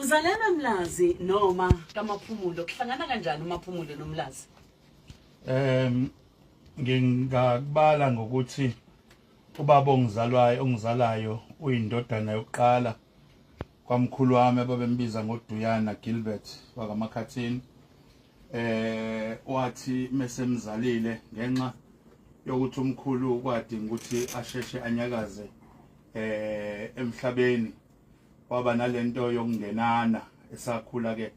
Uzalelwe Mlazi noma kaMaphumulo, kuhlangana kanjani uMaphumulo noMlazi? Ngingakubala ngokuthi ubaba ongizalwayo ongizalayo uyindodana yokuqala kwamkhulu wami ababembiza ngoDuyana Gilbert wakaMakhathini. Wathi mesemzalile, ngenxa yokuthi umkhulu kwadinga ukuthi asheshe anyakaze emhlabeni, waba nalento yokungenana esakhula ke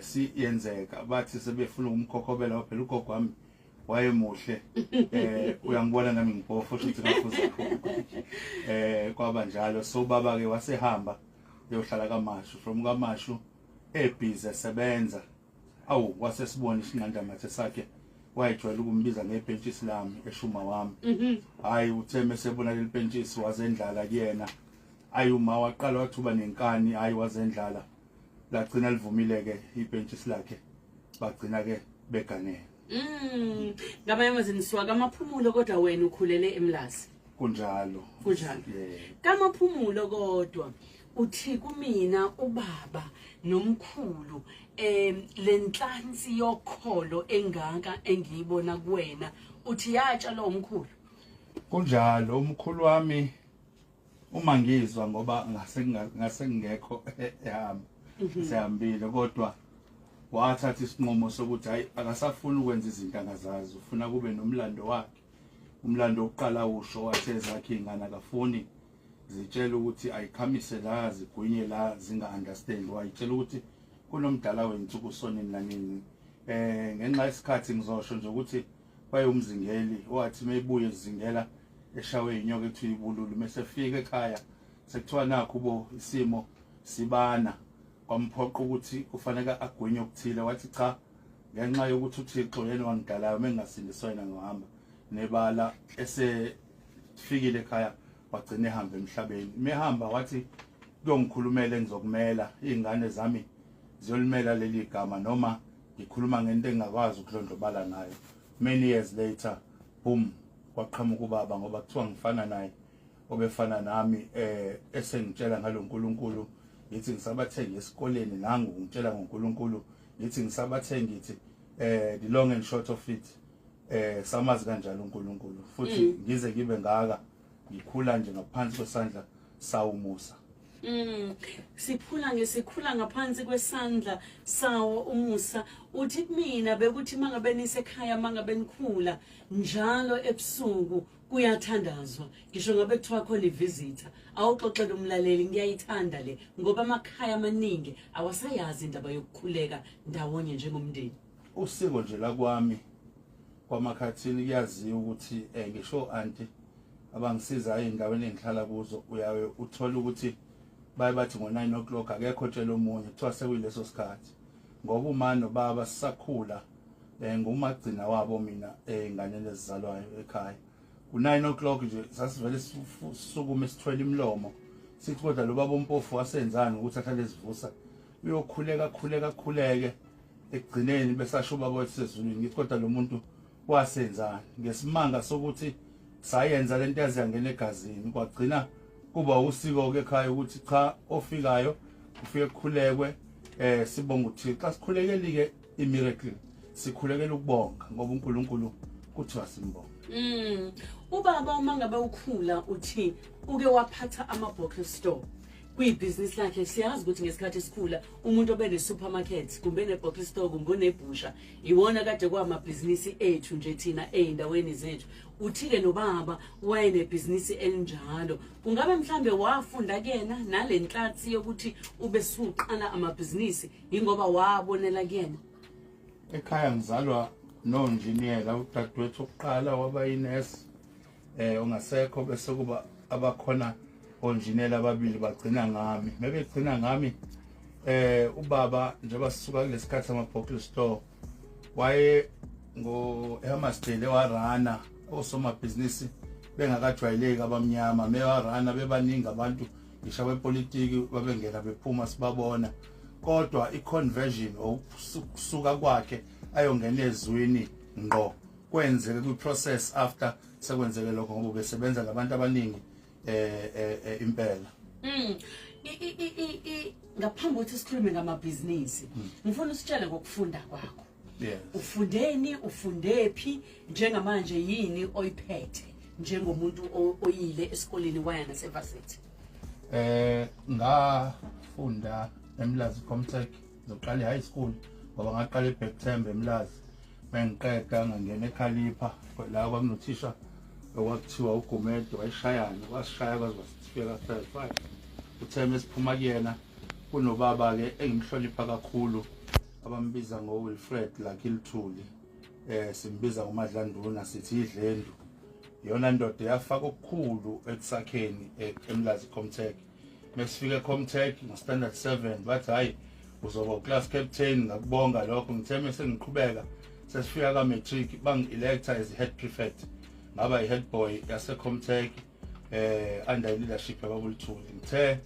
siyenzeka, bathi sebefuna ukumkhokhobela, phela ugogo wami wayemuhle, uyangibona nami ngibhofo, futhi ngafuza kwaba njalo. So baba ke wasehamba yohlala kaMashu, from kaMashu ebhizi esebenza, awu, wasesibona isinqandamathe sakhe, wayejwayele ukumbiza ngebhentshisi lami, eshuma wami. Hayi, uthe mesebona leli pentshisi wazendlala kuyena. Ayi, uma waqala wathuba nenkani, hayi, wazendlala, lagcina livumile ke ibhentshisi lakhe, bagcina ke beganele. Ngamanye amazwi nisuka kaMaphumulo, kodwa wena ukhulele eMlazi. Kunjalo. Kunjalo. Yeah. KaMaphumulo, kodwa uthi kumina ubaba nomkhulu lenhlansi yokholo engaka engiyibona kuwena, uthi yatshalwa umkhulu. Kunjalo, umkhulu wami uma ngizwa, ngoba ngase ngase ngekho ehamba, sehambile, kodwa wathatha isinqumo sokuthi hayi, akasafuni ukwenza izinto angazazi, ufuna kube nomlando wakhe. Umlando wokuqala usho wathi ezakhe ingane akafuni zitshela ukuthi ayikhamise la, zigwinye la, zinga understand. Wayitshela ukuthi kunomdala wensuku sonini nanini. Ngenxa yesikhathi ngizosho nje ukuthi wayewumzingeli, wathi mebuye ezingela eshawe inyoka ethiwa ibululu, mase fika ekhaya sekuthiwa nakho bo isimo sibana, kwamphoqa ukuthi kufanele agwinye okuthile. Wathi cha, ngenxa yokuthi uThixo yena wangidalayo, mengingasindiswa yena ngihamba nebala. Esefikile ekhaya wagcina ehamba emhlabeni. Mehamba wathi kuyongikhulumela, engizokumela izingane zami ziyolimela leli gama, noma ngikhuluma ngento engakwazi ukudlondlobala ngayo. Many years later, boom, kwaqhamuka ubaba, ngoba kuthiwa ngifana naye, obefana nami, esengitshela ngaloNkulunkulu. Ngithi ngisabathenga esikoleni, nangu ngitshela ngoNkulunkulu. Ngithi ngisabathenga, ngithi the long and short of it, samazi kanjalo uNkulunkulu, futhi ngize ngibe ngaka ngikhula nje ngaphansi kwesandla sawumusa. Siphula ngesikhula ngaphansi kwesandla sawo umusa. Uthi kumina bekuthi mangabe nisekhaya, mangabe nikhula njalo ebusuku kuyathandazwa, ngisho ngabe kuthiwa khona i-visitor. Awuxoxela umlaleli, ngiyayithanda le, ngoba amakhaya amaningi awasayazi indaba yokukhuleka ndawonye njengomndeni. Usiko nje la kwami kwaMakhathini kuyaziwa ukuthi ngisho anti abangisiza ey'ndaweni engihlala kuzo, uyaye uthole ukuthi baye bathi ngo-9 o'clock akekho otshela omunye, kuthiwa sekuyileso sikhathi, ngoba uma nobaba sisakhula, ngumagcina wabo mina ey'nganeni ezizalwayo ekhaya, ku-9 o'clock nje sasivele sisukume sithwele imilomo, sithi kodwa lo baba ompofu wasenzani ukuthi ahlale esivusa, uyokhuleka, khuleka, khuleke, ekugcineni besasho ubaba wethu sezulwini. Ngithi kodwa lo muntu wasenzani? Ngesimanga sokuthi sayenza lento yaze yangena egazini, kwagcina kuba usiko ke ekhaya ukuthi cha, ofikayo kufike kukhulekwe, sibonga uThixo. Asikhulekeli ke i-miracle, sikhulekela ukubonga, ngoba uNkulunkulu kuthiwa simbonga. Ubaba uma ngabe ukhula, uthi uke waphatha ama-bottle store kuyibhizinisi lakhe. Siyazi ukuthi ngesikhathi esikhula umuntu obene supermarket kumbe ne-bottle store kumbe onebhusha iwona kade kwamabhizinisi ethu nje thina ey'ndaweni zethu. Uthile nobaba wayenebhizinisi elinjalo, kungabe mhlambe wafunda kuyena nale nhlathi yokuthi ube suqala amabhizinisi, yingoba wabonela kuyena? Ekhaya ngizalwa nonjiniyela. Udadewethu okuqala waba yinesi, ongasekho, bese kuba abakhona onjiniyela ababili, bagcina ngami. Mebegcina ngami, ubaba njengoba sisuka kulesikhathi ama-bottle store, waye ngo eHammarsdale, warana osomabhizinisi bengakajwayeleki abamnyama, mewarana bebaningi abantu, ngisho abepolitiki babengena bephuma sibabona. Kodwa i-conversion, ukusuka kwakhe ayongena ezwini ngqo, kwenzeke kwi-process after sekwenzeke lokho, ngoba ubesebenza nabantu abaningi impela. I i i i Ngaphambi kokuthi sikhulume ngamabhizinisi, ngifuna usitshele ngokufunda kwakho. Yes. Ufundeni, ufundephi, njengamanje yini oyiphethe njengomuntu oyile esikoleni waya nasevarsity? Ngafunda eMlazi Comtech, ngizoqala high school ngoba ngaqala eBhekthemba eMlazi. Mengiqeda ngangena eKhalipha la kwakunothisha okwakuthiwa uGumede, wayeshayana, wasishaya kwaze kwasifika ka-5. Uthe mesiphuma kuyena kunobaba-ke engimhlonipha kakhulu abambiza ngo-Wilfred Lucky Luthuli, simbiza ngoMadlanduna, sithi idlendu. Iyona ndoda yafaka okukhulu ekusakheni eMlazi Comtech. Mesifika eComtech ngo-standard 7 bathi hayi, uzoba uclass captain. Ngakubonga lokho. Ngithe mese ngiqhubeka sesifika ka-matric, bangi-electa as head prefect, ngaba i-head boy yase-Comtech under leadership yababuLuthuli. Ngithe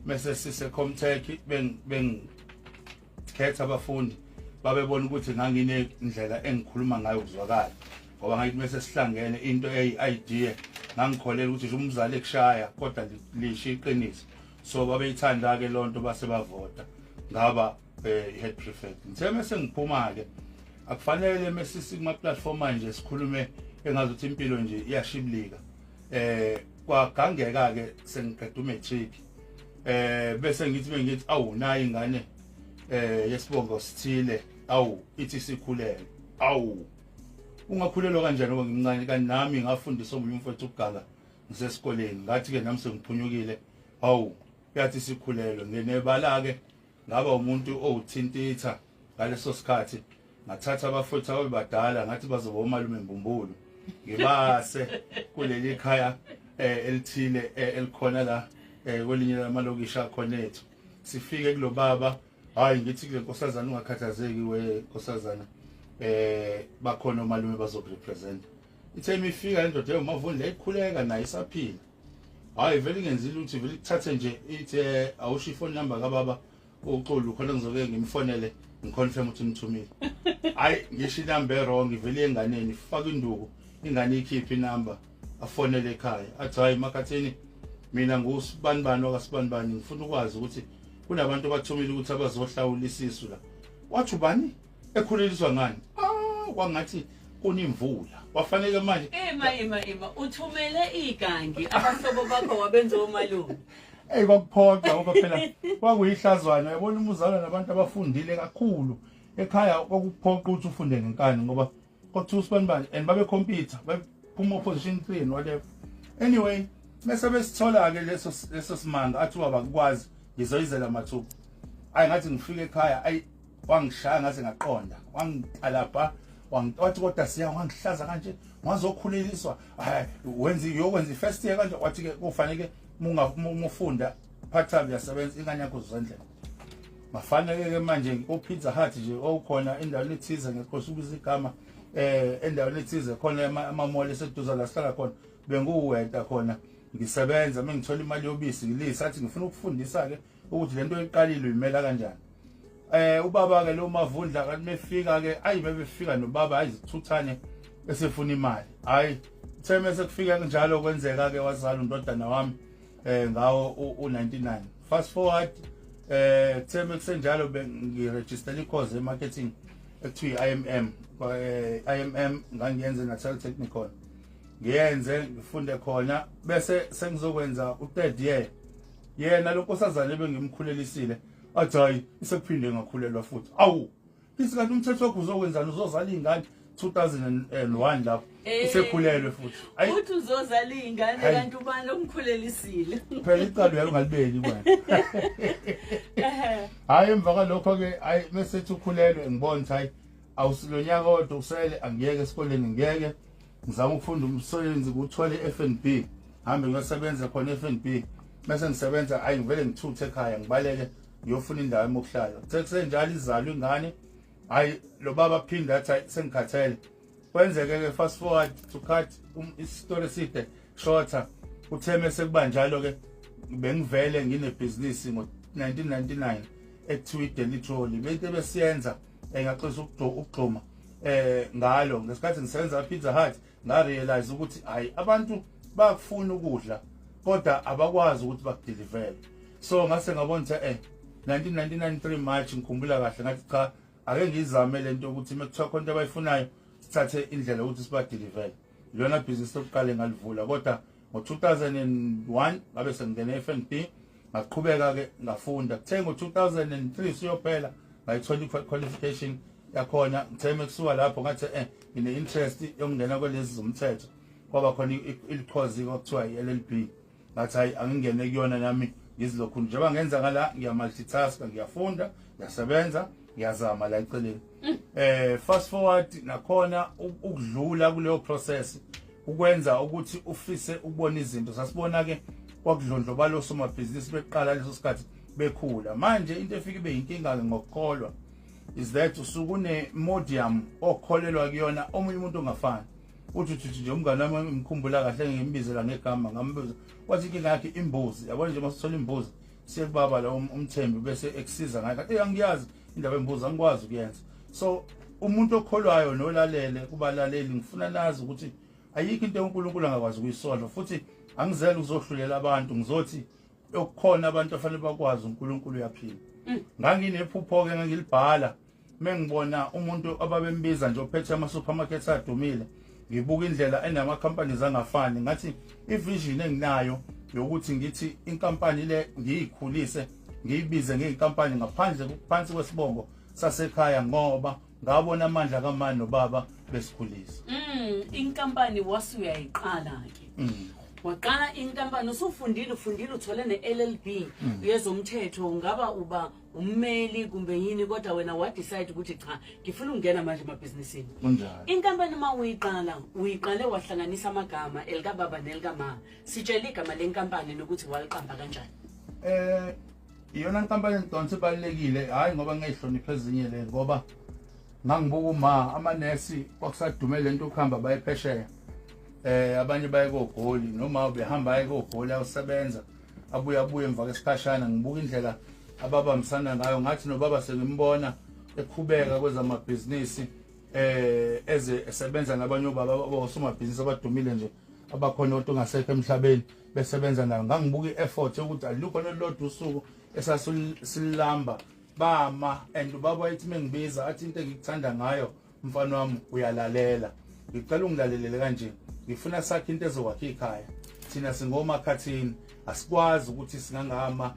mese sise-Comtech bengikhetha abafundi, babebona ukuthi nganginendlela engikhuluma ngayo kuzwakala, ngoba ngayithi mese sihlangene into eyi-idea ngangikholela ukuthi nje umzali ekushaya kodwa lisho iqiniso. So babeyithanda-ke loo nto, base bavota ngaba head prefect. Ngithe mese ngiphuma-ke, akufanele mese kuma-platform manje sikhulume engazuthi impilo nje iyashibilika. Kwagangeka-ke sengiqeda umatric, bese ngithi bengithi awu, nayi ingane yesibongo sithile, awu, ithi sikhulele. Awu, ungakhulelwa kanjani ngoba ngimncane? Kanti nami ngafundisa omunye umfowethu ukuganga ngisesikoleni, ngathi-ke nami sengiphunyukile. Hawu, yathi sikhulelwe. Ngenebala-ke ngaba umuntu owuthintitha ngaleso sikhathi, ngathatha abafowethu ababadala, ngathi bazoba omalume mbumbulu, ngibase kuleli khaya elithile elikhona la kwelinye lamalokishi akhona ethu. Sifike kulobaba, hayi, ngithi kule nkosazana, ungakhathazeki we nkosazana, bakhona omalume bazokurepresent. Ithe imifika indoda ewumavundla ikhuleka naye isaphila, hayi, vele ingenzile ukuthi vele ikuthathe nje, ithi awusho ifone number kababa uXulu khona ngizoke ngimfonele ngiconfirm ukuthi ngithumile. Hayi, ngisho inumber wrong, ivele enganeni ifaka induku, ingane ikhiphe inumber, afonele ekhaya, athi hayi Makhathini, mina ngusibanibani wakasibanibani, ngifuna ukwazi ukuthi kunabantu abathumile ukuthi abazohlawula isisu la. Wathi ubani ekhuleliswa ngani? Ah, kwangathi kunimvula, kwafanele manje. Ema, ema, ema, uthumele igangi abahlobo bakho wabenza omalume? Ey, kwakuphoqa ngoba phela kwakuyihlazwana, yabona, uma uzalwa nabantu abafundile kakhulu ekhaya kwakuphoqa ukuthi ufunde ngenkani, ngoba kwakuthiwa usibanibani and babe compete, baphuma opposition 3 and whatever. Anyway, mase besithola ke leso simanga, athi ubaba kukwazi ngizoyizela mathupha. Ayi, ngathi ngifika ekhaya, ayi, wangishaya ngaze ngaqonda, wangitalabha, wathi kodwa siya wangihlaza kanje, wazokhuleliswa, hayi, wenza uyokwenza i-first year kanje. Wathi ke kufanele mufunda part time, uyasebenza, ingane yakho uzondlela. Mafanele ke manje ku-Pizza Hut nje okhona endaweni ethize, ngekhosi ukubiza igama, endaweni ethize khona ama-mall eseduze la sihlala khona, benguweta khona ngisebenza, mengithola imali yobisi ngilisa. Athi ngifuna ukufundisa ke ukuthi lento oyiqalile uyimela kanjani. Ubaba ke lo Mavundla kanti mefika ke, ayi, bebefika nobaba, ayizithuthane esefuna imali. Hayi, theme sekufika kanjalo kwenzeka ke wazala undodana wami ngawo u99. Fast forward, theme kusenjalo bengiregister icourse e-marketing ekuthiwa i-IMM. IMM ngangiyenze Natal Technikon, ngiyenze ngifunde khona, bese sengizokwenza u-third year. Yena lo nkosazane ebengimkhulelisile athi hayi, isekuphinde ngakhulelwa futhi. Awu, ithi kanti umthetho wakho uzokwenzani, uzozala iy'ngane? 2001 lapho usekhulelwe futhi. Ayi, uthi uzozala iy'ngane, kanti ubani omkhulelisile? Phela icala uyaye ungalibeki wena. Hayi, emva kwalokho-ke, hayi, mesethi ukhulelwe, ngibona ukuthi hayi, awusilonyaka kodwa usele, angiyeke esikoleni, ngiyeke ngizama ukufunda umsebenzi, kuthole i-FNB, hambe ngiyosebenza khona e-FNB. Bese ngisebenza, hayi, ngivele ngithuthe ekhaya, ngibaleke ngiyofuna indawo emokuhlala. Kuthe kusenjalo izalwa ingane. Hayi, lo baba phinda athi hayi, sengikhathele. Kwenzeke-ke, fast forward to cut isitori eside shorter, utheme sekuba njalo-ke bengivele nginebhizinisi ngo-1999 ekuthiwa i-Daily Trolley, bento ebesiyenza engaxolisa ukugxuma ngalo. Ngesikhathi ngisebenza Pizza Hut ngarealize ukuthi hayi, abantu bakufuna ukudla kodwa abakwazi ukuthi bakudelivele, so ngase ngabona ukuthi 1999 3 March, ngikhumbula kahle, ngathi cha, ake ngizame lento ukuthi mekuthiwa khona into abayifunayo, sithathe indlela ukuthi sibadelivele. Lona business lokuqala engalivula, kodwa ngo-2001 ngabe sengingene e-FNB, ngaqhubeka ke ngafunda. Kuthe ngo-2003 siyophela, ngayithola i-qualification yakhona. Ngithe mekusuka lapho ngathi ngine-interest yokungena kwelezi zomthetho. Kwaba khona ilikhozi kwakuthiwa i-LLB, ngathi hayi, angingene kuyona nami ngizilokhu njengoba ngenza ngala, ngiya-multitask, ngiyafunda, ngiyasebenza, ngiyazama la eceleni. Fast forward, nakhona ukudlula kuleyo process ukwenza ukuthi ufise ukubona izinto. Sasibona ke kwakudlondlobala osomabhizinisi beqala leso sikhathi bekhula. Manje into efika ibe inkinga ke ngokukholwa is that usukune medium okholelwa kuyona, omunye umuntu ongafani. Uthi nje umngane wami, ngimkhumbula kahle, ngimbizela ngegama, ngambuza, wathi inkinga yakhe imbuzi. Yabona nje masithola imbuzi siye kubaba la umthembi bese ekusiza ngayo. Kanti angiyazi indaba embuzi, angikwazi ukuyenza. So umuntu okholwayo nolalele kubalaleli, ngifuna nazi ukuthi ayikho into uNkulunkulu angakwazi ukuyisolva, futhi angizele ukuzohlulela abantu. Ngizothi okukhona abantu afanele bakwazi, uNkulunkulu uyaphila. Nganginephupho ke, ngangilibhala mengibona umuntu ababembiza nje ophethe ama supermarkets adumile, ngibuka indlela enama companies angafani, ngathi ivision enginayo yokuthi ngithi inkampani le ngiyikhulise, ngiyibize ngeyinkampani ngaphandle phansi kwesibongo sasekhaya, ngoba ngabona amandla kamani nobaba besikhulisa. Inkampani wasuyayiqala ke. Waqala inkampani usufundile, ufundile, uthole ne-LLB yezomthetho, ungaba uba ummeli kumbe yini, kodwa wena wa decide ukuthi cha, ngifuna ukungena manje emabhizinisini. Kunjalo. Inkampani uma uyiqala, uyiqale wahlanganisa amagama elikababa nelikama. Sitshela igama lenkampani nokuthi waliqamba kanjani. Iyona nkampani engidonsa ibalulekile, hayi ngoba ngiyihlonipha ezinye le, ngoba ngangibuka uma amanesi kwakusadume lento ukuhamba baye phesheya, abanye baye koGoli, noma behamba aye koGoli ayosebenza, abuye abuye emva kwesikhashana. Ngibuka indlela ababambisana ngayo, ngathi nobaba sengimbona ekhubeka kwezamabhizinisi, eze esebenza nabanye obaba abosomabhizinisi abadumile nje abakhona kodwa ongasekho emhlabeni, besebenza nayo. Ngangibuka i-effort yokuthi alukho lolodwa usuku esasilamba bama, and ubaba wayethi mengibiza athi, "Into engikuthanda ngayo mfana wami, uyalalela. Ngicela ungilalelele kanje, ngifuna sakhe into ezokwakha ikhaya. Thina singomakhathini, asikwazi ukuthi singangama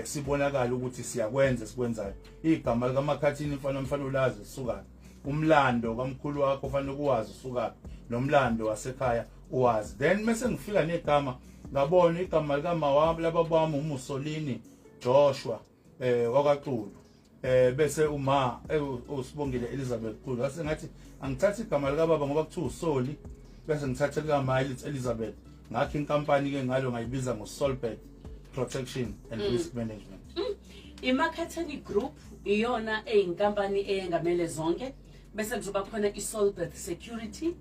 sibonakala ukuthi siyakwenza esikwenzayo. Igama likaMakhathini, mfana, mfana ulazi usuka umlando kamkhulu wakho, ufanele ukuwazi usuka nomlando wasekhaya uwazi." Then mase ngifika negama, ngabona igama likama wami laba bami uMussolini Joshua wakaXulu, bese uma usibongile Elizabeth Xulu. Ngase ngathi angithatha igama lika baba ngoba kuthiwa uSoli, bese ngithatha lika ma Elizabeth, ngakho inkampani ke ngalo ngayibiza ngoSolbet Protection and Risk Management. Imakhatheni Group iyona eyinkampani eyengamele zonke, bese kuzoba khona iSolbet Security,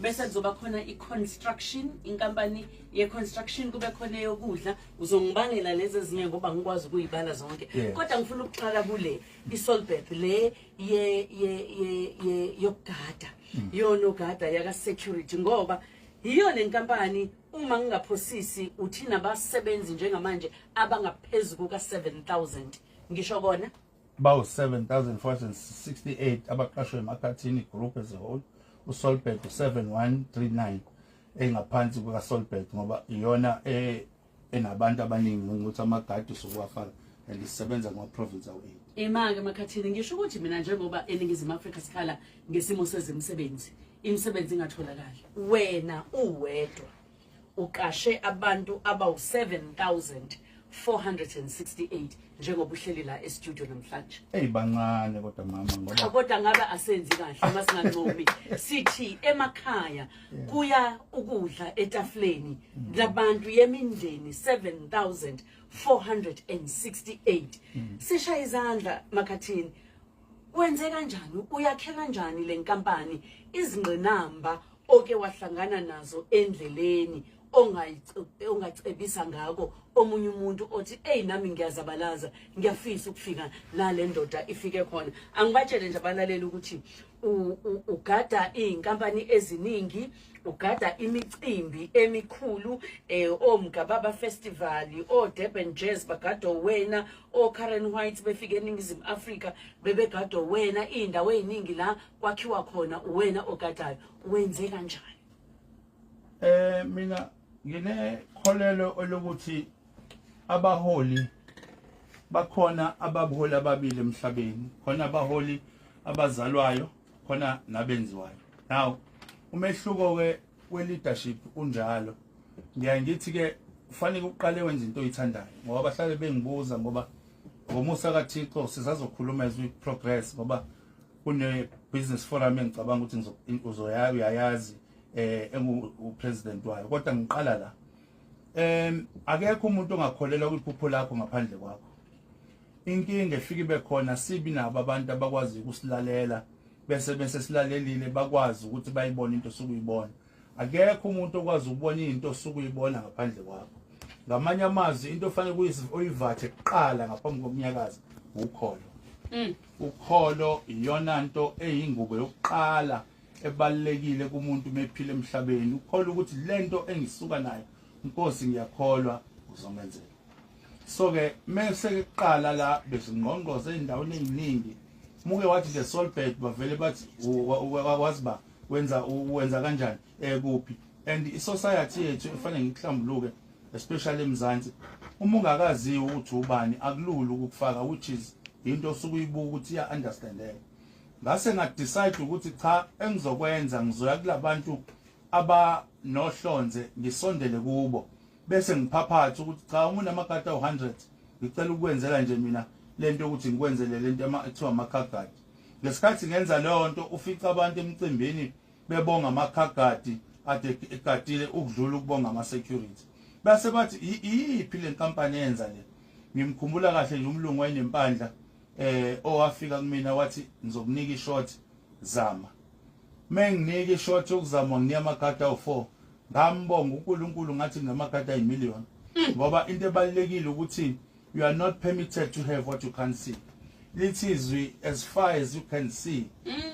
bese kuzoba khona i-construction, inkampani ye-construction, kube khona eyokudla. Uzongibangela lezi ezinye ngoba ngikwazi ukuyibala zonke. Kodwa ngifuna ukuqala kule iSolbet le ye ye ye ye yokugada, yonogada yaka security, ngoba yiyo lenkampani, uma ngingaphosisi, uthi nabasebenzi njengamanje abangaphezulu kuka 7000, ngisho kona? Bawu 7468 abaqashwe eMakhathini Group as a whole. USolbet u7139 engaphansi kuka Solbet, ngoba iyona enabantu abaningi ukuthi amagadi usukuwafaka, and isebenza kuma province awu-8. Ima-ke Makhathini, ngisho ukuthi mina njengoba eNingizimu Afrika sikhala ngesimo sezemisebenzi, imisebenzi ingatholakali, wena uwedwa uqashe abantu abawu-7468 njengoba uhleli la e-studio namhlanje. Eyi, bancane kodwa mama, Cha, ngoba kodwa ngabe asenzi kahle uma singancomi, sithi emakhaya kuya ukudla etafuleni labantu yemindeni 7468. Sishaya izandla, Makhathini. Wenze kanjani, uyakhe kanjani le nkampani, izingqinamba oke wahlangana nazo endleleni? Ongacebisa ngako omunye umuntu othi, "Ey, nami ngiyazabalaza, ngiyafisa ukufika la le ndoda ifike khona." Angibatshele nje abalaleli ukuthi ugada iy'nkampani eziningi, ugada imicimbi emikhulu, oMgababa Festival, o-Durban Jazz bagada wena, o-Karen White befike eNingizimu Afrika bebegada wena. Iy'ndawo ey'ningi la kwakhiwa khona uwena ogadayo. Wenze kanjani? Mina nginekholelo olokuthi abaholi bakhona, abaholi ababili emhlabeni khona, abaholi abazalwayo khona nabenziwayo. Now umehluko ke we leadership unjalo. Ngiyaye ngithi ke kufanele uqale wenze into oyithandayo, ngoba bahlale bengibuza, ngoba ngomusa kaThixo sisazokhuluma as we progress, ngoba kune business forum engicabanga ukuthi uzoya uyayazi, engu president wayo. Kodwa ngiqala la, akekho umuntu ongakholelwa kwiphupho lakho ngaphandle kwakho. Inkinga efika ibe khona, sibi nabo abantu abakwazi ukusilalela, bese silalelile bakwazi ukuthi bayibone into osukuyibona. Akekho umuntu okwazi ukubona into osukuyibona ngaphandle kwakho. Ngamanye amazwi, into ofanele uyivathe kuqala ngaphambi kokunyakaza ukholo. Ukholo iyona nto eyingubo yokuqala ebalekile kumuntu mephila emhlabeni. Ukholwa ukuthi lento engisuka nayo, Nkosi, ngiyakholwa uzongenzela. So ke mase kuqala la besingqongqoze endaweni eziningi, muke wathi nje Solbed, bavele bathi, "Waziba wenza kanjani, kuphi?" And i-society yethu efanele ngikuhlambuluke, especially eMzansi, uma ungakaziwa ukuthi ubani akulula ukukufaka, which is into osuke uyibuka ukuthi iya understandeka. Ngase nga-decide ukuthi cha, engizokwenza ngizoya kulabantu abanohlonze, ngisondele kubo, bese ngiphaphatha ukuthi cha, uma unamagadi awu-100, ngicela ukwenzela nje mina lento ukuthi ngikwenzele lento ekuthiwa ama-car guard. Ngesikhathi ngenza leyo nto, ufica abantu emcimbini bebonga ama-car guard ade egadile ukudlula ukubonga ama-security. Base bathi, "Iyiphi le nkampani eyenza le?" Ngimkhumbula kahle nje umlungu wayenempandla owafika kumina wathi, "Ngizokunika i-shot, zama." Menginika i-shot yokuzama, nginika amagadi awu4. Ngambonga uNkulunkulu, ngathi nginamagadi ayimillion, ngoba into ebalekile ukuthi you are not permitted to have what you can't see. Lithi izwi, "As far as you can see,"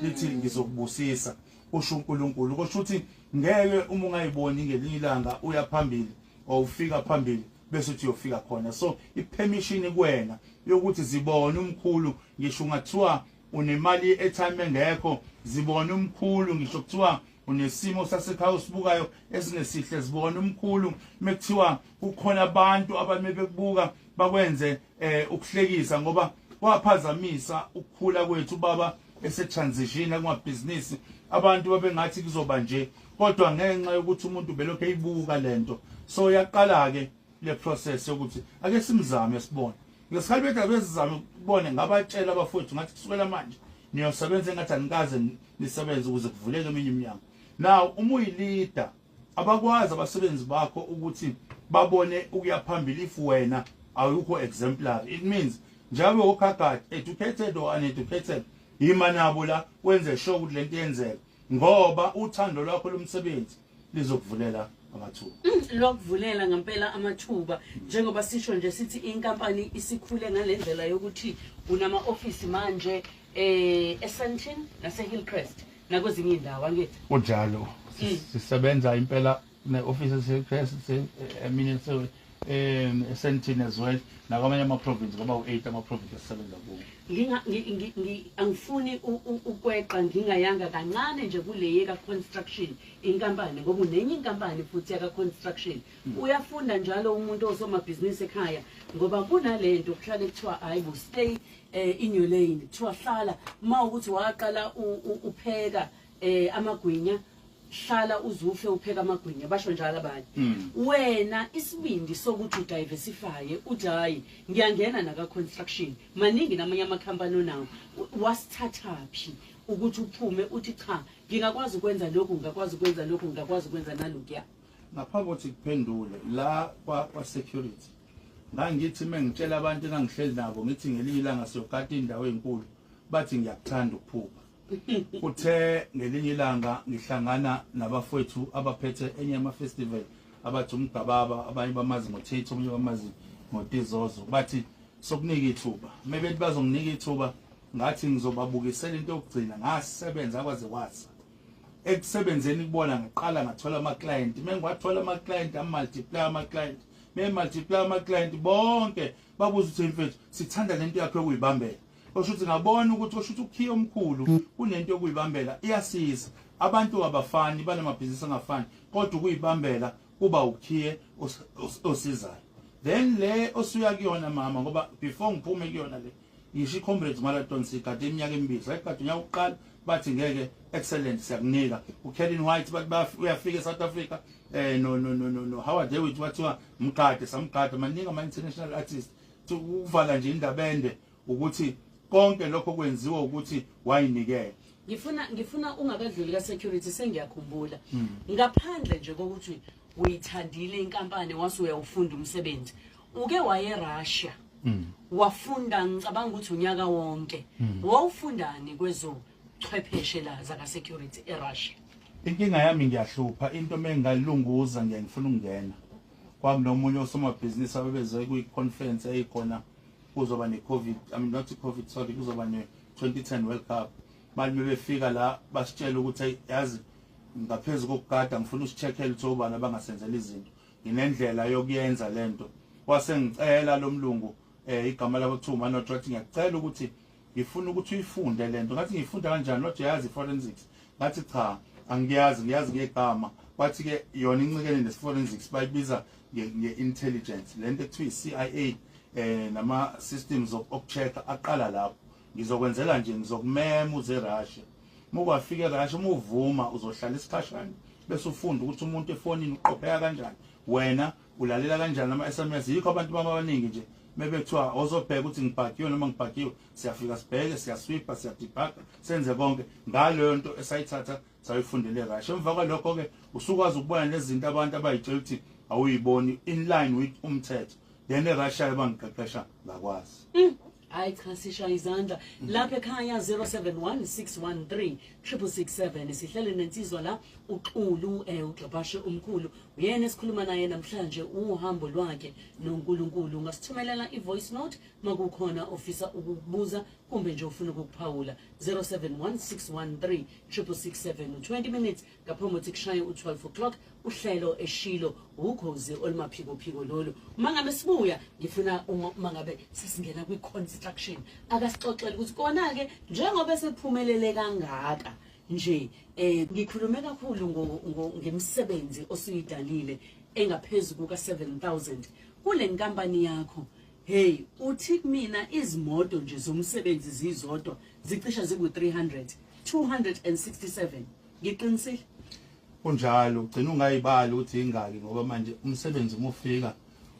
lithi, "ngizokubusisa," kusho uNkulunkulu. Kusho ukuthi ngeke uma ungayiboni ngelinye ilanga uya phambili or ufika phambili bese uthi uyofika khona. So i-permission kuwena yokuthi zibone umkhulu ngisho ungathiwa unemali airtime engekho, zibone umkhulu ngisho kuthiwa unesimo sasekhaya osibukayo esingesihle, zibone umkhulu mekuthiwa kukhona abantu abame bekubuka bakwenze ukuhlekisa, ngoba waphazamisa ukukhula kwethu baba ese transition kumabhizinisi. Abantu babengathi kuzoba nje, kodwa ngenxa yokuthi umuntu belokhu eyibuka lento, so yaqala ke le process yokuthi ake simzame sibone. Ngesikhathi bethu bezizame ukubone, ngabatshela abafowethu ngathi, "Kusukela manje niyosebenza engathi anikaze nisebenze ukuze kuvuleke eminye iminyango." Now uma uyi-leader, abakwazi abasebenzi bakho ukuthi babone ukuya phambili if wena awukho exemplary. It means njengoba u-car guard, educated or uneducated, yima nabo la, wenze sure ukuthi lento yenzeka, ngoba uthando lwakho lomsebenzi lizokuvulela amathuba. Lwakuvulela ngempela amathuba, njengoba sisho nje sithi inkampani isikhule ngalendlela yokuthi unama office manje eSandton nase Hillcrest nakwezinye indawo, angithi? Kunjalo. Sisebenza impela ne-office eseHillcrest, I mean, eSandton as well, nakwamanye ama-province, ngoba u-8 ama-province esisebenza kuwo. Angifuni ukweqa ngingayanga kancane nje kule yeka construction inkampani, ngoba unenye inkampani futhi yaka construction. Uyafunda njalo umuntu osomabhizinisi ekhaya, ngoba kunalento kuhlale kuthiwa, "Hayi bo, stay in your lane." Kuthiwa hlala uma ukuthi waqala upheka amagwinya, hlala uzufe upheka amagwinya, basho njalo abanye. Wena isibindi sokuthi udiversify, uthi, "Hayi, ngiyangena naka construction," maningi namanye amakhampani onawo, wasithathaphi ukuthi uphume uthi, "Cha, ngingakwazi ukwenza lokhu, ngingakwazi ukwenza lokhu, ngingakwazi ukwenza nalokuya"? Ngaphambi kokuthi kuphendule la kwa security, ngangithi mengitshela abantu engangihleli nabo, ngithi ngelinye ilanga siyogada indawo ezinkulu, bathi ngiyakuthanda ukuphupha. Kuthe ngelinye ilanga ngihlangana nabafowethu abaphethe enye ama festival Abathi umgababa, abanye bamazi ngoThitho, omunye bamazi ngoTizozo. Bathi sokunika ithuba. Mebethi bazonginika ithuba, ngathi ngizobabukisela into yokugcina. Ngasebenza kwaze kwasa. Ekusebenzeni kubona ngaqala ngathola ama-client. Mengiwathola ama-client, amultiply ama-client, me-multiply ama-client, bonke babuza ukuthi, "Mfethu, sithanda lento yakho yokuyibambela." Kusho ukuthi ngabona ukuthi, kusho ukuthi ukhiye omkhulu kunento yokuyibambela, iyasiza. Abantu abafani, banamabhizinisi angafani, kodwa ukuyibambela kuba ukhiye osizayo. Then le osuya kuyona, mama, ngoba before ngiphume kuyona le, ngisho i-Comrades Marathon sigade iminyaka emibili, sayigada unyaka wokuqala, bathi ngeke, excellent, siyakunika. uKellen White bathi uyafika eSouth Africa, no Howard Hewitt, wathiwa mgade, samgada. Maningi ama international artists. Ukuvala nje indaba ende ukuthi konke lokho kwenziwa ukuthi wayinikela. Ngifuna ungakadluli ka security, sengiyakhumbula, ngaphandle nje kokuthi uyithandile inkampani wase uyawufunda umsebenzi, uke waye Russia wafunda, ngicabanga ukuthi unyaka wonke. Wawufundani kwezo chwepheshe la zaka security eRussia? Inkinga yami, ngiyahlupha into mengalunguza, ngiye ngifuna ukungena. Kwakunomunye osomabhizinisi abebeze kwi-conference eyikhona, kuzoba ne-COVID, I mean, not i-COVID, sorry, kuzoba ne-2010 World Cup. Manje bebefika la, basitshela ukuthi, "Hey, yazi, ngaphezu kokugada ngifuna usi-checkele ukuthi obani abangasenzela izinto, nginendlela yokuyenza lento." Wase ngicela lo mlungu, igama lakho kuthiwa uManot, wathi, "Ngiyacela ukuthi ngifuna ukuthi uyifunde lento." Ngathi, "Ngiyifunda kanjani?" Wathi, "Yazi forensics?" Ngathi, "Cha, angiyazi, ngiyazi ngegama." Wathi ke yona incikene ne-forensics, bayibiza nge-intelligence, lento ekuthiwa i-CIA, nama systems of check aqala lapho. "Ngizokwenzela nje, ngizokumema uze eRussia. Mukwafika eRussia, uma uvuma, uzohlala isikhashana bese ufunda ukuthi umuntu efonini uqopheka kanjani, wena ulalela kanjani ama-SMS." Yikho abantu bami abaningi nje mebethiwa ozobheka ukuthi ngibhagiwe noma ngibhagiwe, siyafika sibheke, siyaswipa, siyadebugga, senze konke ngaleyo nto esayithatha sayifundele eRussia. Emva kwalokho-ke usukwazi ukubona lezi zinto abantu abayitshela ukuthi awuyiboni, in line with umthetho. Then eRussia bangiqeqesha, ngakwazi. Hayi cha, sishaya izandla lapha ekhaya. 071 613 6667. Sihlele nensizwa la, uXulu, uGxabhashe omkhulu, uyena esikhuluma naye namhlanje uhambo lwakhe noNkulunkulu. Ungasithumelela i-voice note makukhona ofisa ukukubuza kumbe nje ufuna ukukuphawula, 071 613 6667. 20 minutes ngaphambi kokuthi kushaye u-12 o'clock. Uhlelo eshilo ukhozi olumaphikophiko lolu. Uma ngabe sibuya, ngifuna uma ngabe sesingena kwi-construction, akasixoxele ukuthi kona-ke njengoba esephumelele kangaka nje, ngikhulume kakhulu ngemisebenzi osuyidalile engaphezu kuka-7000 kule nkampani yakho. Hey, uthi kumina izimoto nje zomsebenzi zizodwa zicisha ziku-300 267, ngiqinisile? Kunjalo, ugcina ungayibali ukuthi ingaki, ngoba manje umsebenzi uma ufika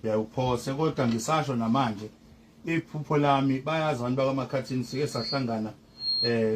uyawuphose. Kodwa ngisasho namanje, iphupho lami, bayazi abantu bakaMakhathini, sike sahlangana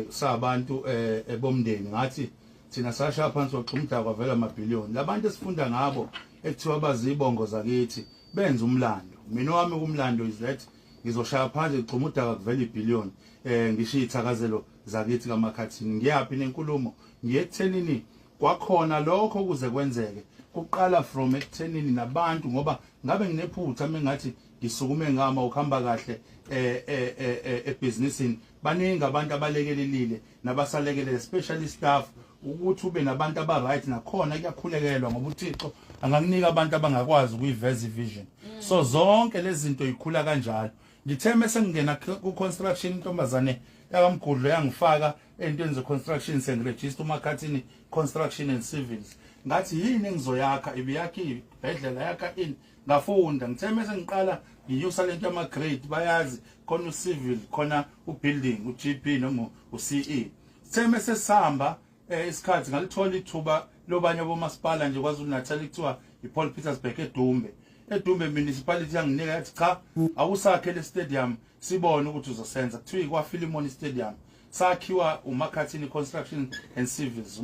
sabantu ebomndeni, ngathi thina sasha phansi waxhuma udaka kwavela amabhiliyoni. Labantu esifunda ngabo ekuthiwa bazibongo zakithi benza umlando. Mina wami kumlando is that ngizoshaya phansi ngixhuma udaka kuvela ibhiliyoni, ngisho iy'thakazelo zakithi kaMakhathini. Ngiyaphi nenkulumo? Ngiye ekuthenini kwakhona lokho kuze kwenzeke kuqala from ekuthenini nabantu, ngoba ngabe nginephutha mengathi ngisukume ngama ukuhamba kahle ebhizinisini. Baningi abantu abalekelelile nabasalekelele, especially staff, ukuthi ube nabantu aba-right. Nakhona kuyakhulekelwa, ngoba uThixo angakunika abantu abangakwazi ukuyiveza ivision. So zonke lezi zinto yikhula kanjalo. Ngithe mase ngingena ku-construction, intombazane yakamgudlo yangifaka entweni ze-construction, sengiregister uMakhathini Construction and Civils. Ngathi, "Yini engizoyakha?" Ibiyakha ibhedlela, yakha ini. Ngafunda. Ngithe mase ngiqala nginyusa lento yama-grade, bayazi khona u-civil, khona u-building, u-GP noma u-CE. Sithe mase sihamba isikhathi, ngalithola ithuba lobanye bomasipala nje KwaZulu Natal, kuthiwa iPaul Petersburg eDumbe, eDumbe municipality. Yanginika, yathi, "Cha, awusakhe le stadium, sibone ukuthi uzosenza." Kuthiwa ikwaFilimoni Stadium, sakhiwa uMakhathini Construction and Civils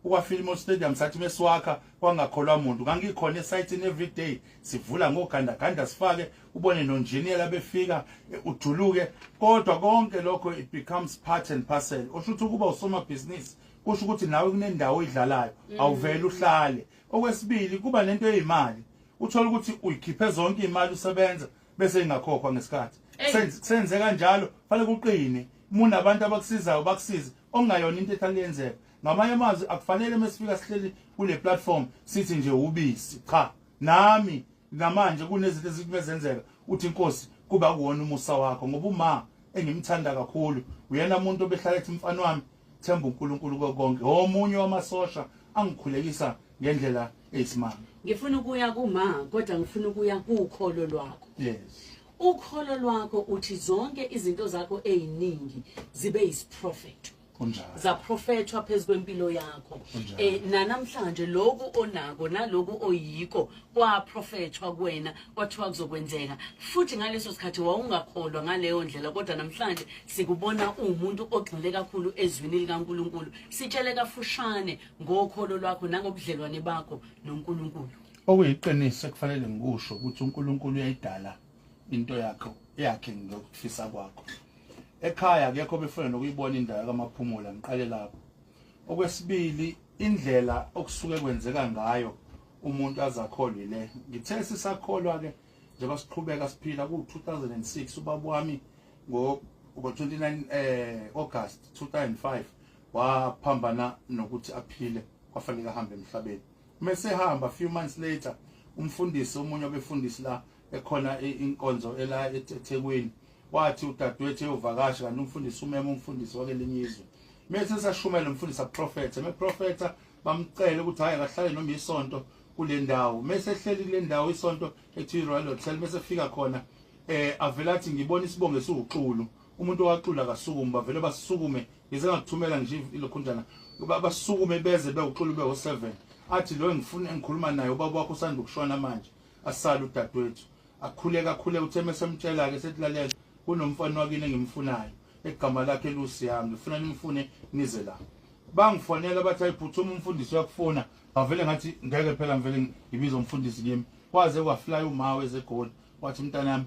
ukwaFilimoni Stadium. Sathi mesiwakha kwangakholwa umuntu. Ngangikhona esayithini every day, sivula ngogandaganda, sifake, ubone nonjiniyela befika, ujuluke. Kodwa konke lokho, it becomes part and parcel. Osho ukuthi ukuba usomabhizinisi Kusho ukuthi nawe kunendawo oyidlalayo, awuvele uhlale. Okwesibili, kuba nento eyimali, uthola ukuthi uyikhiphe zonke imali usebenza bese ingakhokhwa ngesikhathi. Senze kanjalo, fanele kuqine. Uma abantu abakusizayo bakusize, okungayona into ehlale yenzeka. Ngamanye amazwi, akufanele mesifika sihleli kule platform sithi nje ubisi. Cha, nami namanje kunezinto ezithi uthi inkosi kuba kuwona umusa wakho, ngoba uma engimthanda kakhulu uyena umuntu obehlala ethi, mfana wami, themba uNkulunkulu konke. Omunye wamasosha angikhulekisa ngendlela eyisimanga. Ngifuna ukuya kuma, kodwa ngifuna ukuya kukholo lwakho. Yes. Ukholo lwakho, uthi zonke izinto zakho eziningi zibe yisiprofetho. Kunjalo. Zaprofethwa phezu kwempilo yakho. Kunjalo. Nanamhlanje lokhu onako naloku oyiko kwaprofethwa kuwena, kwathiwa kuzokwenzeka, futhi ngaleso sikhathi wawungakholwa ngaleyo ndlela, kodwa namhlanje sikubona uwumuntu ogxile kakhulu ezwini likaNkulunkulu. Sitshele kafushane ngokholo lwakho nangobudlelwane bakho noNkulunkulu. Okuyiqiniso ekufanele ngikusho ukuthi uNkulunkulu uyayidala into yakhe ngokufisa kwakho. Ekhaya akekho befuna nokuyibona indawo kaMaphumulo, ngiqale lapho. Okwesibili, indlela okusuke kwenzeka ngayo umuntu azakholwe le. Ngithe sisakholwa ke njengoba siqhubeka siphila ku-2006, ubaba wami ngo-29 August 2005 waphambana nokuthi aphile, kwafanele ahambe emhlabeni. Mase hamba, few months later, umfundisi omunye obefundisi la ekhona inkonzo ela eThekwini wathi udadewethu eyovakasha, kanti umfundisi umema umfundisi wakelinye izwe. Mase sashumela umfundisi, aprofetha, meprofetha bamcela ukuthi hayi, akahlale noma isonto kule ndawo. Mase ehleli kule ndawo isonto ethi Royal Hotel, mase fika khona avela athi, ngibona isibongo esiwuxulu, umuntu owaxula akasukume. Bavele basukume, ngize ngakuthumela nje ilokhunjana, basukume beze bewuxulu bewu7. Athi lo engifuna engikhuluma naye, ubaba wakho usanda ukushona manje. Asala udadewethu, akhuleka, akhuleka. Uthe mesemtshela ke, sethi, lalela, kunomfana wakini engimfunayo, egama lakhe Lusiyami, ngifuna nimfune nize la. Bangifonela bathi, ayiphuthuma, umfundisi uyakufuna. Ngavele ngathi ngeke phela ngivele ngibize umfundisi kimi. Kwaze kwafly uma wezegoli, wathi, mntanami,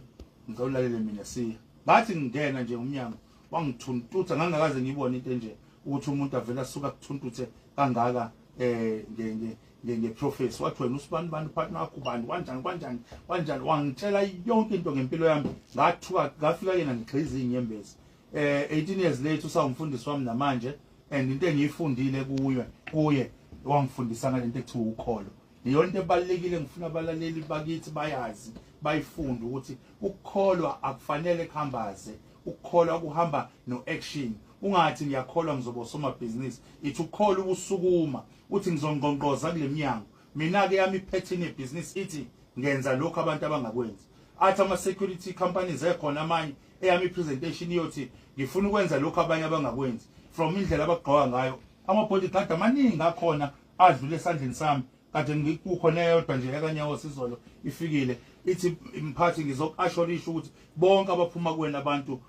ngicela ulalele mina. Siya, ngathi ngingena nje umnyango wangithuntutha, ngangakaze ngibone into enje, ukuthi umuntu avela asuka kuthuntuthe kangaka nge nge prophecy. Wathi, wena usibani bani, partner wakho ubani, kanjani kanjani kanjani, wangitshela yonke into ngempilo yami. Ngathuka, ngafika yena ngigxiza izinyembezi. 18 years later usawumfundisi wami namanje, and into engiyifundile kuye wangifundisa ngalento ekuthiwa ukholo. Iyona into ebalekile, ngifuna abalaleli bakithi bayazi, bayifunde ukuthi ukukholwa akufanele kuhambaze, ukukholwa kuhamba no action. Ungathi ngiyakholwa ngizoba usomabhizinisi, ithi ukukholwa ukusukuma uthi ngizongqongqoza kule minyango. Mina ke yami ipattern yebusiness ithi ngenza lokho abantu abangakwenzi. Athi ama security companies ekhona amanye, eyami presentation iyothi ngifuna ukwenza lokho abanye abangakwenzi, from indlela abagqoka ngayo. Ama bodyguard amaningi akhona adlule esandleni sami, kade ngikukhona eyodwa nje yakanyawo sizolo ifikile, ithi, mphathi, ngizoku-assurisha ukuthi bonke abaphuma kuwena abantu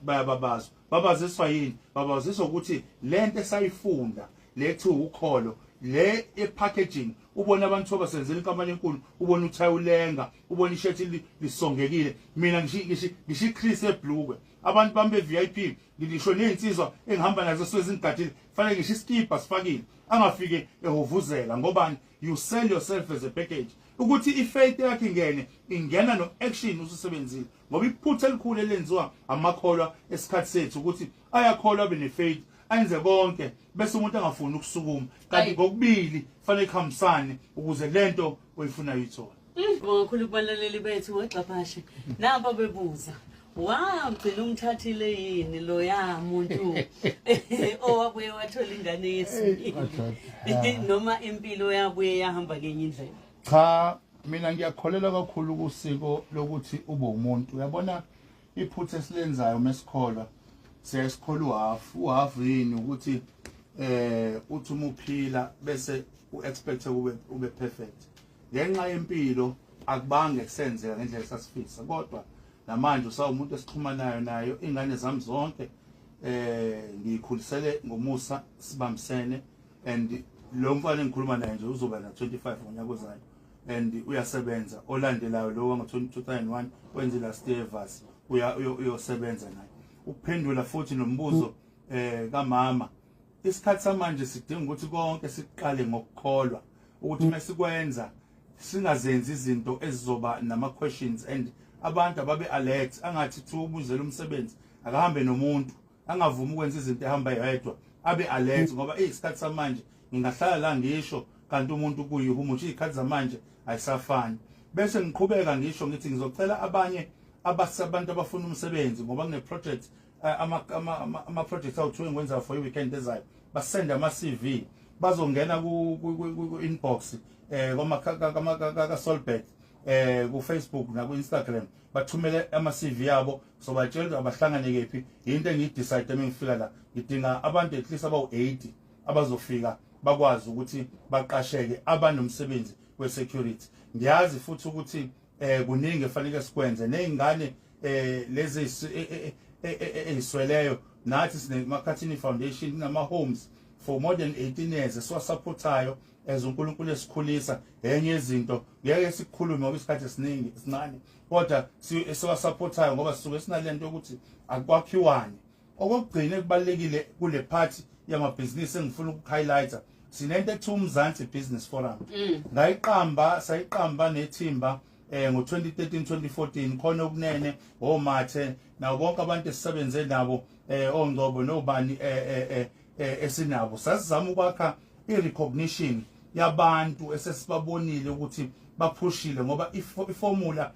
bayababazwa. Babaziswa yini? Babaziswa ukuthi lento esayifunda lethu ukholo le e-packaging. Ubona abantu abasenzela inkampani enkulu, ubona uthayi ulenga, ubona ishethi lisongekile. Mina ngisho icrease eblukwe, abantu bami be-VIP, ngisho nezinsizwa engihamba nazo suke zingigadile, fanele ngisho iskipa sifakile, angafike ehovuzela. Ngobani? You sell yourself as a package, ukuthi ifaith yakhe ingene, ingena no action ususebenzile. Ngoba iphutha elikhulu elenziwa amakholwa esikhathi sethu ukuthi ayakholwa, abe nefaith, ayenze konke, bese umuntu angafuni ukusukuma. Kanti ngokubili fanele kuhambisane ukuze lento oyifunayo uyithole. Ngibonga kakhulu kubalaleli bethu. Wegxaphashe, nampa bebuza, wagcina umthathile yini loya muntu owabuye wathola ingane yesibili, noma impilo yabuye yahamba ngenye indlela? Cha, mina ngiyakholelwa kakhulu kusiko lokuthi ube umuntu. Uyabona, iphutha esilenzayo mesikholwa, siyasikholwa uhalf. Uhalf yini? Ukuthi uthi uma uphila bese uexpect ube perfect. Ngenxa yempilo akubange kusenzeka ngendlela esasifisa, kodwa namanje usawumuntu esixhumanayo nayo. Ingane zami zonke ngiyikhulisele ngomusa, sibambisene, and lo mfana engikhuluma naye nje uzoba na 25 ngonyaka ozayo and uyasebenza. Olandelayo lo wango 2001 wenze last year varsity, uyosebenza naye. Ukuphendula futhi nombuzo kamama. Isikhathi samanje sidinga ukuthi konke siqale ngokukholwa ukuthi mesikwenza singazenzi izinto ezizoba nama questions, and abantu ababe alert. Angathi thi ubuzela umsebenzi, akahambe nomuntu, angavumi ukwenza izinto ehamba yedwa, abe alert, ngoba isikhathi samanje ngingahlala la ngisho kanti umuntu kuyihumusha. Izikhathi zamanje ayisafani. Bese ngiqhubeka ngisho ngithi ngizocela abanye abasabantu abafuna umsebenzi, ngoba kune project, ama projects awu2 engikwenza for i-weekend ezayo. Basende ama CV, bazongena ku inbox kwama ka Solbet ku Facebook na ku Instagram, bathumele ama CV yabo. So batshela abahlangane kephi. Into engiyidecide mengifika la, ngidinga abantu at least abawu 80 abazofika bakwazi ukuthi baqasheke, abanomsebenzi we-security. Ngiyazi futhi ukuthi kuningi efanele sikwenze nezingane lezi ezisweleyo. Nathi sine Makhathini Foundation, nama homes for more than 18 years esiwasupportayo as uNkulunkulu esikhulisa. Enye izinto ngeke sikhulume ngoba isikhathi esiningi esincane, kodwa esiwasupportayo ngoba sisuke sinalento yokuthi akwakhiwane. Okokugcina ekubalekile kule part yamabhizinisi engifuna ukuhighlighta, sinento ekuthiwa uMzansi Business Forum. Ngayiqamba, sayiqamba nethimba ngo2013 2014, khona okunene omathe nawo bonke abantu esisebenze nabo, ongcobo nobani esinabo. Sasizama ukwakha i-recognition yabantu esesibabonile ukuthi baphushile, ngoba iformula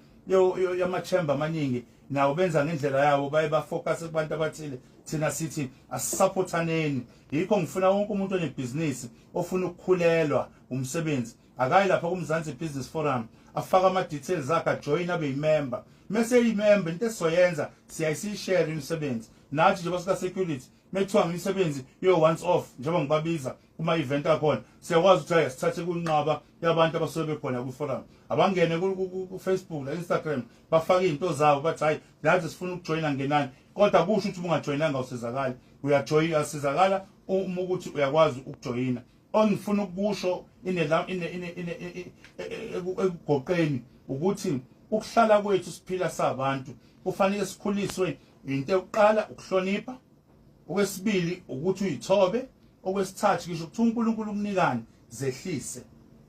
yama-chamber amaningi nawo benza ngendlela yabo, baye bafocus kubantu abathile. Thina sithi asisupportaneni. Yikho ngifuna wonke umuntu onebhizinisi ofuna ukukhulelwa umsebenzi akayi lapha kuMzansi Business Forum, afaka ama details akhe, ajoin, abe yimember. Mase yimember, into esizoyenza siyayisishare imisebenzi nathi njengoba sika security. Mekuthiwa imisebenzi yo once off, njengoba ngibabiza kuma event akhona, siyakwazi ukuthi hayi, sithathe kunqaba yabantu abasuke bekhona ku forum, abangene ku Facebook na Instagram, bafake izinto zabo, bathi hayi, nathi sifuna ukujoyina, ngenani. Kodwa kusho ukuthi ungajoyinanga usizakala, uyajoyina, usizakala uma ukuthi uyakwazi ukujoyina. Ongifuna ukusho ine ine ine ekugoqeni ukuthi ukuhlala kwethu siphila sabantu kufanele sikhuliswe into yokuqala ukuhlonipha, okwesibili ukuthi uyithobe, okwesithathu ngisho ukuthi uNkulunkulu ukunikani, zehlise,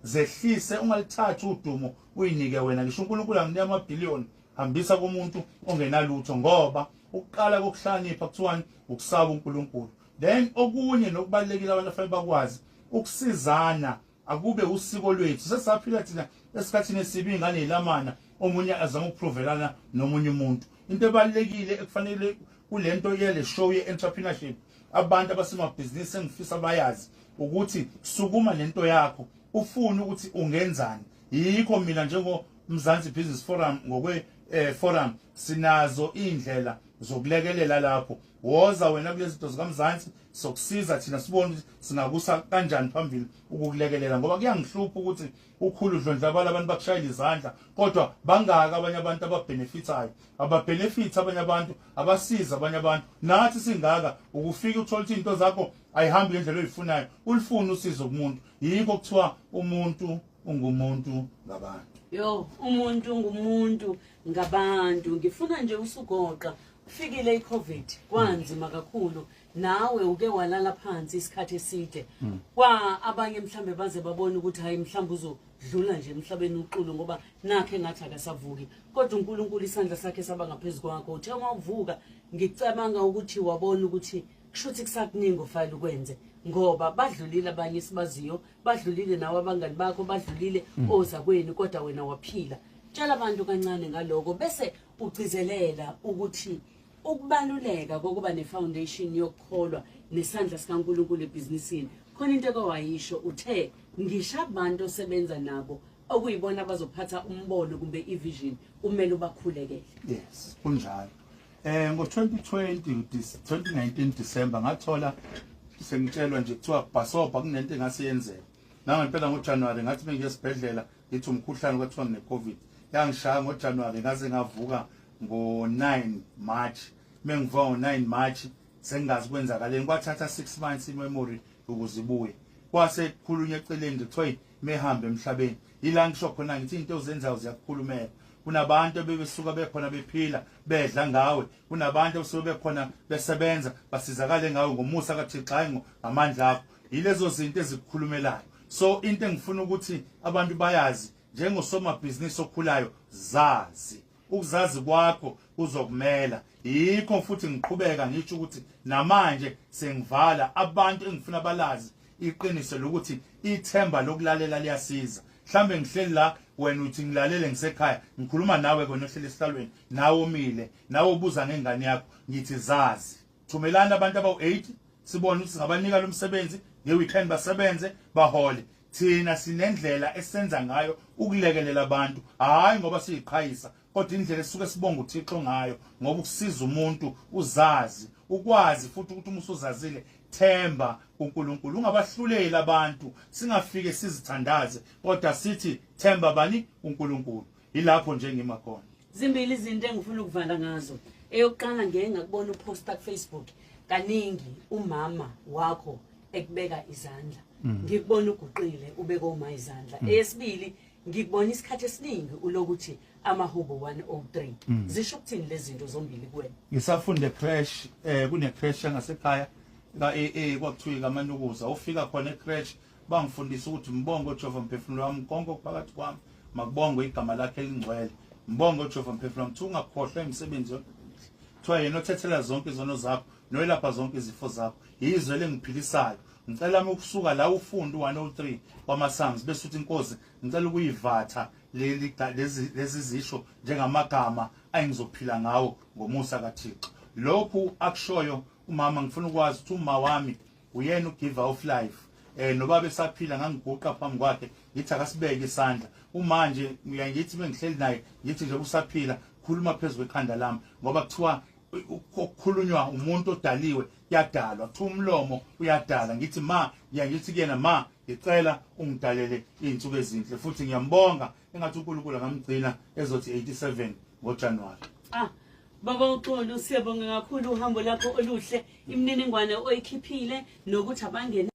zehlise, ungalithathi udumo uyinike wena. Ngisho uNkulunkulu anginika amabhiliyoni, hambisa kumuntu ongenalutho, ngoba ukuqala kokuhlakanipha kuthiwani? Ukusaba uNkulunkulu. Then okunye nokubalekile abantu afanele bakwazi ukusizana, akube usiko lwethu. Sesaphila thina esikhathini esibi, ingane ilamana, omunye azama ukuprovelana nomunye umuntu. Into ebalekile ekufanele kulento yele show ye-entrepreneurship, abantu abasemabhizinisi engifisa bayazi ukuthi sukuma nento yakho, ufune ukuthi ungenzani. Yikho mina njengo Mzansi Business Forum, ngokwe forum sinazo indlela zokulekelela lapho. Woza wena kulezi zinto zikaMzansi, sokusiza thina, sibone ukuthi singakusa kanjani phambili ukukulekelela, ngoba kuyangihlupha ukuthi ukhulu dlondlabala, abantu bakushayela izandla, kodwa bangaka abanye abantu ababenefithayo, ababenefit abanye abantu, abasiza abanye abantu. Nathi singaka ukufika uthola ukuthi into zakho ayihambi ngendlela oyifunayo, ulifuna usizo kumuntu. Yikho kuthiwa umuntu ungumuntu ngabantu. Yo, umuntu ungumuntu ngabantu. Ngifuna nje usugoqa, kufikile iCovid, kwanzima kakhulu, nawe uke walala phansi isikhathi eside, kwa abanye mhlambe baze babone ukuthi hayi, mhlambe uzodlula nje emhlabeni uXulu, ngoba nakhe ngathi akasavuki. Kodwa uNkulunkulu isandla sakhe saba ngaphezulu kwakho. Uthe uma uvuka, ngicabanga ukuthi wabona ukuthi kushuthi kusakuningi ofanele ukwenze, ngoba badlulile abanye sibaziyo, badlulile nawe, abangani bakho badlulile, oza kwenu, kodwa wena waphila. Tshela abantu kancane ngaloko, bese ugcizelela ukuthi ukubaluleka kokuba nefoundation yokukholwa nesandla sikaNkulunkulu ebhizinisini. Khona into ekowayisho, uthe ngisho abantu osebenza nabo okuyibona abazophatha umbono kumbe ivision, kumele ubakhulekele. Yes, kunjalo. Ngo-2020, 2019 December, ngathola sengitshelwa nje kuthiwa bhasobha kunento engase yenzeka. Nangempela ngoJanuary ngathi mengiye esibhedlela, ngithi umkhuhlane, kwathiwa ngine-Covid. Yangishaya ngoJanuary, ngaze ngavuka ngo-9 March. Mengivuka ngo-9 March sengingazi kwenzakaleni. Kwathatha 6 months imemory ukuze ibuye. Kwase kukhulunywa eceleni nje kuthiwa mehambe emhlabeni. Yila ngisho khona ngithi into ozenzayo ziyakukhulumela. Kunabantu abebesuka bekhona bephila bedla ngawe, kunabantu abasuke bekhona besebenza basizakale ngawe ngomusa kaThixo, hayi ngamandla akho. Yilezo zinto ezikukhulumelayo. So into engifuna ukuthi abantu bayazi njengosomabhizinisi okhulayo, zazi. Ukuzazi kwakho kuzokumela. Yikho futhi ngiqhubeka ngisho ukuthi namanje sengivala abantu engifuna balazi iqiniso lokuthi ithemba lokulalela liyasiza. Mhlambe ngihleli la, wena uthi ngilalele ngisekhaya, ngikhuluma nawe kona ohleli esihlalweni, nawe umile, nawe ubuza ngengane yakho, ngithi zazi. Thumelani abantu abawu-8 sibone ukuthi singabanika lo msebenzi nge-weekend, basebenze bahole. Thina sinendlela esenza ngayo ukulekelela abantu, hhayi ngoba siyiqhayisa, kodwa indlela esuke sibonga uThixo ngayo, ngoba ukusiza umuntu uzazi, ukwazi futhi ukuthi uma usuzazile themba uNkulunkulu, ungabahluleli abantu. Singafike sizithandaze, kodwa sithi themba bani? uNkulunkulu. Yilapho nje ngima khona. Zimbili izinto engifuna ukuvala ngazo. Eyokuqala, ngeke ngakubona uposta ku-Facebook kaningi umama wakho ekubeka izandla, ngikubona uguqile ubeka uma izandla. Eyesibili, ngikubona isikhathi esiningi ulokuthi amahubo 103. Zisho ukuthini lezi zinto zombili kuwena? Ngisafunda ecreche, kune creche yangasekhaya ka AA, kwakuthiwa kaManukuza. Ufika khona ecreche bangifundisa ukuthi mbonge uJehova mphefumulo wami, konke okuphakathi kwami makubongwe igama lakhe elingcwele. Mbonge uJehova mphefumulo wami, kuthiwa ungakhohlwa imisebenzi yonke. Kuthiwa yena othethela zonke izono zakho noyelapha zonke izifo zakho. Yizwe lengiphilisayo. Ngicela ukusuka la ufunde u-103 kwama-Psalms, bese uthi, Inkosi, ngicela ukuyivatha leli lezi zisho njengamagama engizophila ngawo ngomusa kaThixo. Lokhu akushoyo umama, ngifuna ukwazi ukuthi uma wami uyena ugiver of life. Nobaba esaphila ngangiguqa phambi kwakhe ngithi akasibeke isandla. Umanje ngiyangithi bengihleli naye ngithi nje usaphila, khuluma phezulu kwekhanda lami, ngoba kuthiwa ukukhulunywa umuntu odaliwe kuyadalwa, kuthiwa umlomo uyadala. Ngithi ma, ngiyangithi kuyena, ma, ngicela ungidalele izinsuku ezinhle. Futhi ngiyambonga, engathi uNkulunkulu angamgcina ezothi 87 ngoJanuary. Ah, baba uXulu, siyabonga kakhulu uhambo lakho oluhle, imininingwane oyikhiphile nokuthi abangene.